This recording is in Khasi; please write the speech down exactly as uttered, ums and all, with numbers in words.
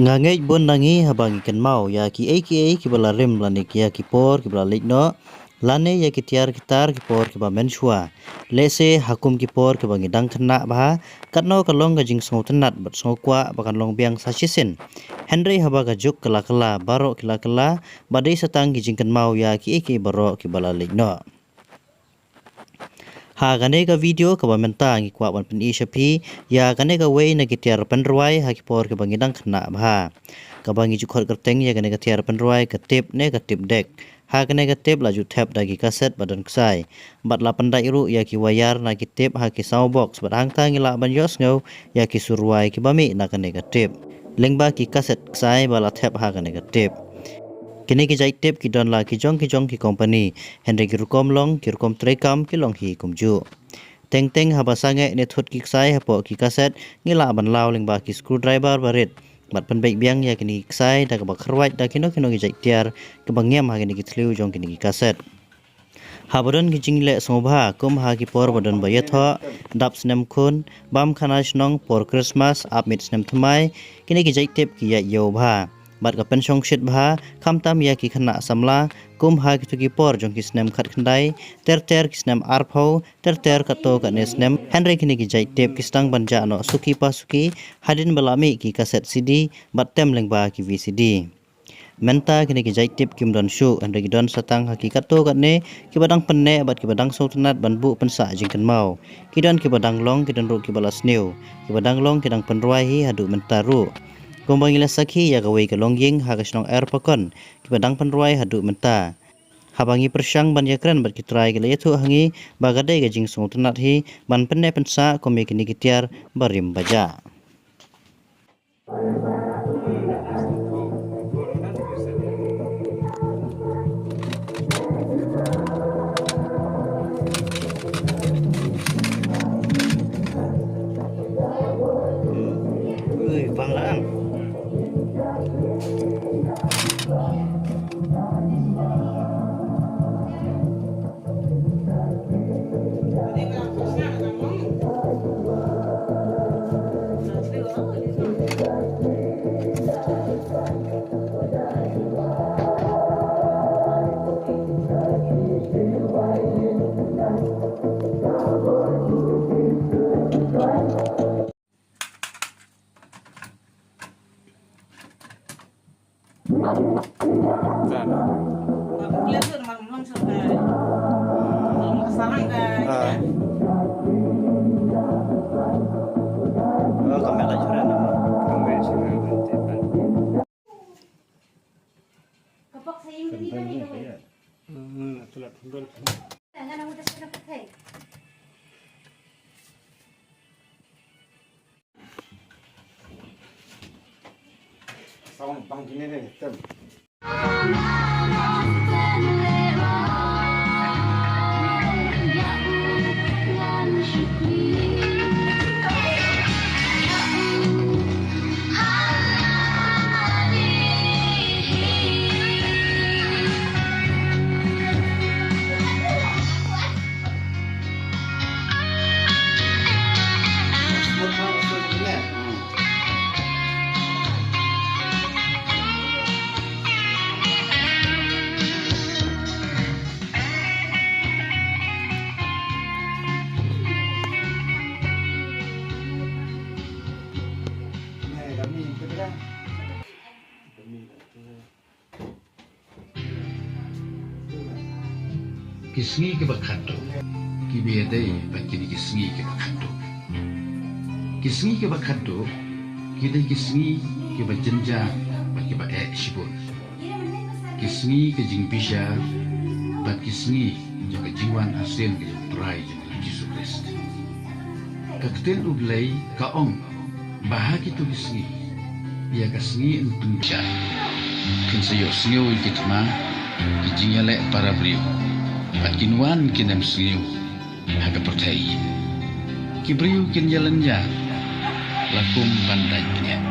Nga ngeit bun na ngi haba ngi kynmaw ïa kiei kiei kiba la rim lane ki ïa ki por kiba la leit noh, lane ïa ki tiar ki tar ki por kiba mynshuwa. Lehse ha kum ki por kiba ngi dang khynnah bha, katno ka long ka jingsngewtynnat bad sngewkwah ba kan long biang sa shisien. Hynrei haba ka juk ka la kylla, baroh ki la kylla, ba dei sa tang ki jingkynmaw ïa kiei kiei baroh kiba la leit noh. Ha kane ka video kaba mynta ngi kwah ban pyni sha phi ïa kane kawei na ki tiar pynrwai ha ki por kiba ngi dang khynnah bha. Kaba ngi ju khot kyrteng ïa kane ka tiar pynrwai ka tape ne ka tape deck. Ha kane ka tape la ju thep da ki kaset ba don ksai. Bad la pyndait ruh ïa ki wire na ki tape ha ki sound box bad hangta ngi lah ban ïohsngew ïa ki sur rwai kiba mih na kane ka tape. Lyngba ki kaset ksai ba la thep ha kane ka tape. Kine ki jait tape ki don la ki jong ki jong ki company, hynrei ki rukom long, ki rukom treikam ki long hi kumjuh. Teng teng haba sangeh ne thut ki ksai hapoh ki kaset, ngi lah ban law lyngba ki screwdriver barit. Bad pynbeit biang ïa kine ki ksai da kaba kharwait da kino kino ki jait tiar kiba ngiam ha kine ki thliew jong kine ki kaset. Haba don ki jingleh sngewbha kum ha ki por ba don ba ïathoh, dap snem khun, bam khana shnong, por Christmas, ap miet snem thymmai, kine ki jait tape ki ïaid ïew bha. Bad ka pynshong shit bha, khamtam ïa ki khynnah samla, kum ha kito ki por jong ki snem khatkhyndai, ter ter ki snem arphew, ter ter katto katne snem, hynrei kine ki jait tape ki sdang ban jah noh suki pa suki, hadien ba la mih ki kaset C D, bad tem lyngba ki V C D. Mynta kine ki jait tape kim don shuh, hynrei ki don sa tang ha ki katto katne, kiba dang pynneh bad kiba dang sngewtynnat ban buh pynsah jingkynmaw. Ki don kiba dang long, ki don ruh kiba la sniew. Kiba dang long, ki dang pynrwai hi haduh mynta ruh. Kumba ngi la sakhi ïa kawei ka longïing ha ka shnong Erpakon, kiba dang pynrwai haduh mynta. Haba ngi pyrshang ban ïakren bad ki trai ki la ïathuh ha ngi, ba ka dei ka jingsngewtynnat hi, ban pynneh pynsah kum ïa kine ki tiar barim bajah. Ki sngi kiba khatduh kiba ïadei bad kine ki sngi kiba khatduh. Ki sngi kiba khatduh ki dei ki sngi kiba jynjar bad kiba eh shibun. Ki sngi ka jingbishar bad ki sngi jong ka jingwan hasien ka jong U Trai jong ngi U Jisu Khrist. Ka ktien U Blei ka ong ba ha kito ki sngi, ïa ka sngi yn pynbishar. Kin sa ïohsngew ïa ki thma, ki jingïaleh para briew, bad kin wan ki nemsngew ha ka pyrthei. Ki briew kin ïalynñiar la kum ban dait bniat.